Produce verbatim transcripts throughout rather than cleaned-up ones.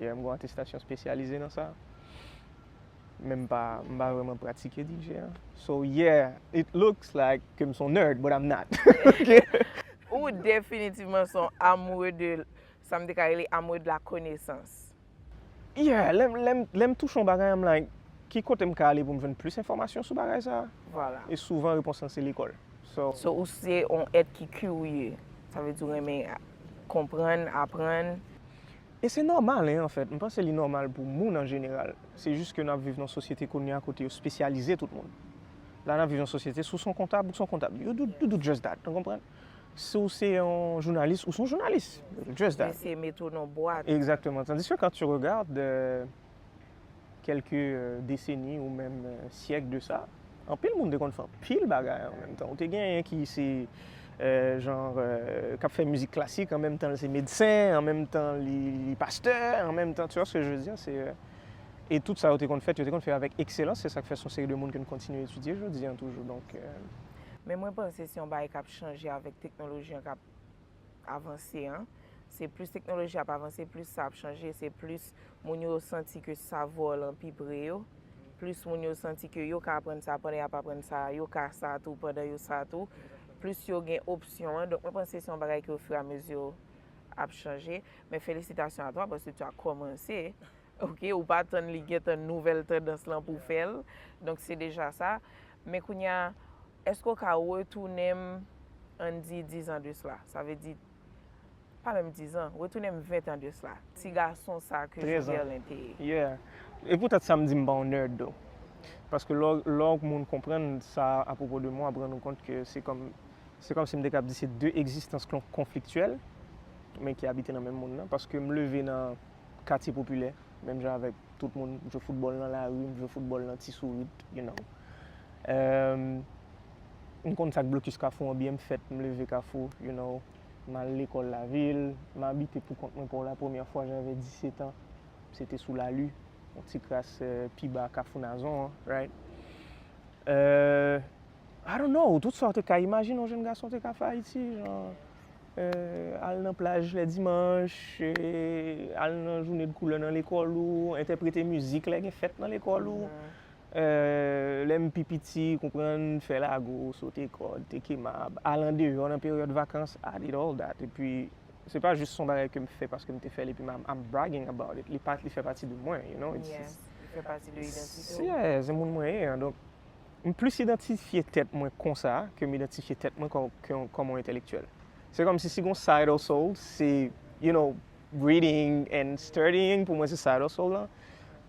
Yeah, m gen yon atestasyon espesyalize nan sa. Men m pa, m pa vrèman pratike D J an. So yeah, it looks like ke m se yon nerd, but I'm not. Ok? Ou definitivman se yon amoureux de, sa m te ka rele amoureux de la connaissance. Yeah, lè m, lè m, lè m touche yon bagay, I'm like, ki kote m ka ale pou m jwenn plis enfòmasyon sou bagay sa? Vwala. E souvan, repons lan se lekòl. So, So, ou se yon èt ki kirye. Sa vle di ou renmen konprann, aprann. E se nòmal, hein, anfèt. M panse li nòmal pou moun an jeneral. Se jis ke n ap viv nan yon sosyete kounye a kote yo espesyalize tout moun. La, n ap viv nan yon sosyete, si w se yon kontab, ou se yon kontab. You do, you do just that, ou konprann? Si w se yon jounalis, ou se yon jounalis. You do just that. Eseye mete w nan bwat. Exactement. Tandis que quand tu regardes euh, quelques euh, décennies ou même euh, siècles de ça, anpil moun te konn fè anpil bagay an menm tan. Ou te genyen ki se euh, jan euh, k ap fè mizik klasik, an menm tan li se medsen, an menm tan li, li pastè, an menm tan, tu vois ce que je veux dire, c'est euh, e tout sa yo te konn fèt, yo te konn fè avèk ekselans, se sa k fè se yon seri de moun ke n kontinye etidye jodi an toujou. Donk, euh, Men mwen panse se yon bagay k ap chanje avèk teknoloji an k ap avanse an. Se plis teknoloji ap avanse, plis sa ap chanje, se plis moun yo santi ke savwa lan pi pre yo. Plis moun yo santi ke yo ka aprann sa pandan y ap aprann sa, yo ka sa tou pandan yo sa tou. Plis yo gen opsyon an. Donk, mwen panse se yon bagay ke ofiramezi ap chanje. Men felisitasyon a twa paske tu as kòmanse. Ok, ou pa tann li gentan nouvèl tandans lan pou fè l. Donk, se deja sa. Men kounye a, èske w ka retounen m, ann di, diz an de sila? Sa vle di, pa menm diz an, retounen m ven an de sila. Ti gason sa ke Trèz an. Joverlin te ye. Yeah. E poutèt sa m di m pa yon nerd, though. Paske lò, lò moun konprann sa apwopo de mwen, w ap rann ou kont ke se kòm, se kòm si m te kab di se de egzistans kon- konfliktyèl, men ki abite nan menm mond nan. Paske m leve nan katye popilè, menm jan avèk tout moun, m jwe foutbòl nan lari, m jwe foutbòl nan Ti Sourit, you know. Euh, m konn sa k blokis Kafou an byen, m fèt, m leve Kafou, you know. M al lekòl lavil, m abite pou kont mwen pou la premyè fwa, j'avais dix-sept ans. Se te sou Lali, yon ti kras euh, pi ba Kafou Nazon an, right? Euh, I don't know, tout sa w te ka imajine yon jenn gason te ka fè Ayiti, jan euh, al nan plaj lè dimanch, euh, al nan jounen de koulè nan lekòl ou, entèprete mizik lè gen fèt nan lekòl ou. Euh, lè m pi piti, konprann, fè lago, sote kòd, te kemab, al andeyò nan peryòd vakans, I did all that. Epi, se pa jis yon bagay ke m fè paske m te fè l, epi m, I'm bragging about it. Li pa, li fè pati de mwen, you know. It's, Yes, li fè pati de idantite w. Yeah, se moun mwen ye an. Donk, m plis idantifye tèt mwen konsa ke m idantifye tèt mwen kò- ke- kòm yon entèlektyèl. Se kòm si, si gon side hustle, se, you know, reading and studying, pou mwen se side hustle lan.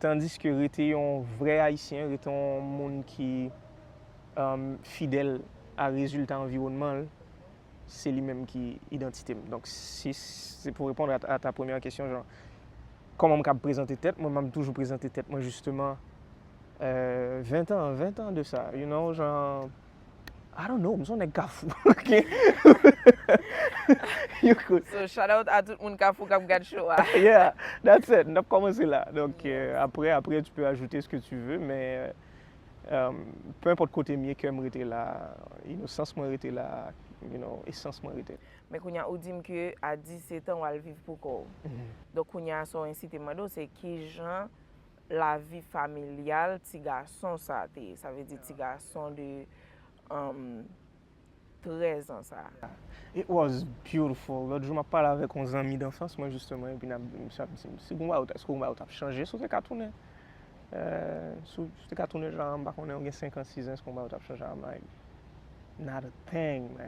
Tandis ke rete yon vrè Ayisyen, rete yon moun ki um, fidèl a rezilta anviwònman l, se li menm ki idantite m. Donk, si se pou reponn a, a ta premyè kesyon, jan, kòman m kab prezante tèt mwen, m ap toujou prezante tèt mwen, jisteman, euh, ven an, ven an de sa, you know, jan, I don't know, m se yon nèg Kafou, ok? You could. So, shout out a tout moun Kafou k ap gad show a. Yeah, that's it. N ap kòmanse la. Donk, euh, apre, apre, tu peux ajouter ce que tu veux, men euh, peu importe kote m ye, kè m rete la, inosans mwen rete la, you know, esans mwen rete. Men kounye a, ou di m ke a disèt an, w al viv pou kò w. Donk, kounye a, sa w ensite m mande w, se kijan lavi familyal ti gason sa te ye? Sa vle di ti gason de um, trèz an sa. It was beautiful. Lòt jou, m ap pale avèk yon zanmi danfans mwen, jisteman, epi n ap, misye ap di m, si gon bagay ou t, èske gon bagay ou t ap chanje si w te ka tounen? Euh, si w si w te ka tounen, jan, m pa konnen, ou gen senk an, sis an, èske gon bagay ou t ap chanje? I'm like, not a thing, man.